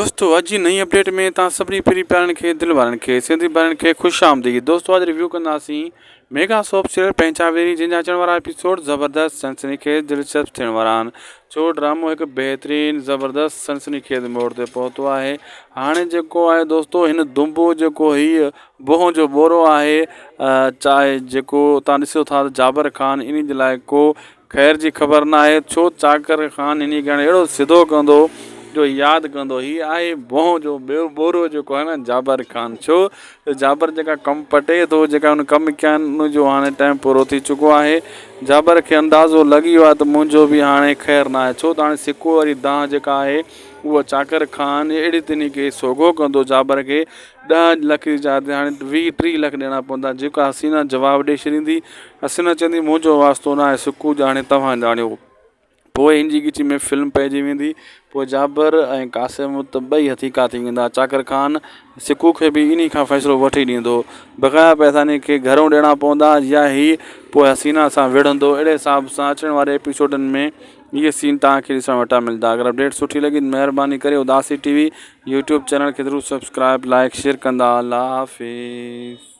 دوستو اڄ جي نئين اپڊيٽ ۾ توهان سڀني پرين پيارن کي دل وارن کي سنڌي ڀائرن کي خوش آمديد دوستو اڄ ريويو ڪنداسين ميگا سوپ سيريل پنهنجا ويري جنهن جا اچڻ وارا ايپيسوڊ زبردست سنسني خيز دلچسپ ٿيڻ وارا آهن ڇو ڊرامو هڪ بهترين زبردست سنسني خيز موڙ تي پهتو آهي هاڻي جيڪو آهي دوستو هن دنبو جيڪو هي بوهن جو ٻورو آهي چاهي جيڪو تان ڏسو ٿا جابر خان انهي جي لاء ڪو خير جي خبر ناهي ڇو چاڪر خان انهي کي هاڻي اهڙو سڌو ڪندو جو ياد ڪندو هي آهي ڀونء جو ٻيو ٻورو جيڪو آهي نه جابر خان ڇو ته جابر جيڪا ڪم پٽي ٿو جيڪا هن ڪم ڪيا آهن ان جو هاڻي ٽائيم پورو ٿي چڪو آهي جابر کي اندازو لڳي ويو آهي ته منهنجو به هاڻي خير ناهي ڇو ته هاڻي سڪو واري دانهن جيڪا آهي اها چاڪر خان اهڙي تنهي کي سوگهو ڪندو جابر کي ڏهه لک جي جاء تي هاڻي ويهه ٽيهه لک ڏيڻا پوندا جيڪا حسينا جواب ڏئي ڇڏيندي حسينا چوندي منهنجو واسطو ناهي سڪو ڄاڻي توهان ڄاڻيو پوء هن جي ڳچي ۾ فلم پئجي ويندي پوء جابر ۽ قاسم ته ٻئي هٿيڪا ٿي ويندا چاڪر خان سڪو کي به انهي کان فيصلو وٺي ڏيندو بقايا پئسا انهي کي گهرئون ڏيڻا پوندا يا هي پوء حسينا سان وڙهندو اهڙي حساب سان اچڻ واري ايپيسوڊن ۾ اهي سين توهان کي ڏسڻ وٽان ملندا اگر اپڊيٽ سٺي لڳي ته مهرباني ڪري اداسي ٽي وي يوٽيوب چينل کي ضرور سبسڪرائب لائڪ شيئر ڪندا الله حافظ.